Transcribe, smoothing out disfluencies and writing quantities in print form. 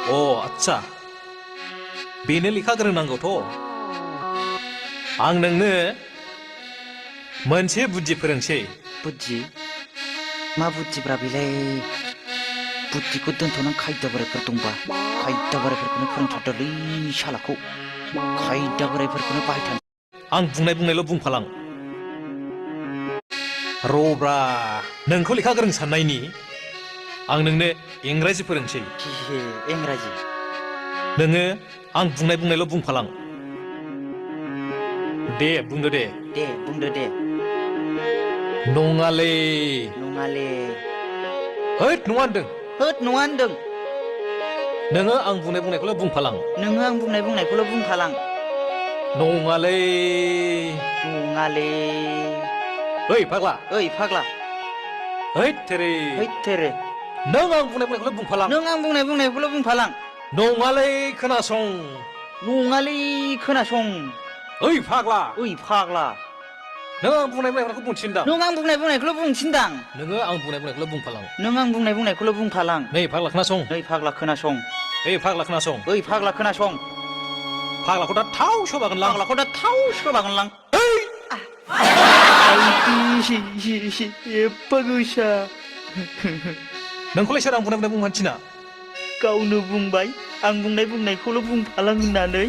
आच्छा बेनो लेखा गोरों नांगौथ' आं नोंनो मोनसे बुद्धि फोरोंसै बुद्धि मा बुद्धिब्रा बेलाय बुद्धिखौ दोनथ'नानै खायदा बोरायफोर दंबा खायदा बोरायफोरखौनो फोरोंथारदोलै सालाखौ खायदा बोरायफोरखौनो बाहायथार आं बुंनायल' बुंफालां रब्रा नोंखौ लेखा गोरों साननायनि आं नोंनो इंराजि फोरोंसै इंराजि नोङो आं बुंनायल' बुंफालां दे बुंदो दे बुंदो दे नङाले होद नङा होनदों नोङो आं बुंनायखौल' बुंफालां नङाले ओइ फाग्ला हैद तेरे नों आं बुंनायखौल' बुंफालां नङाले खोनासं ओइ फाग्ला नों आं बुंनायखौल' बुंथिनदां नों आं बुंनायखौल' बुंफालां नै फाग्ला खोनासं फाग्लाखौ दा थाव सोबागोनलां एप्पा गोसा नोंखौलाय सोर आं बुंनाय बुंनो थिना गावनो बुंबाय आं बुंनायखौल' बुंफालां होननानै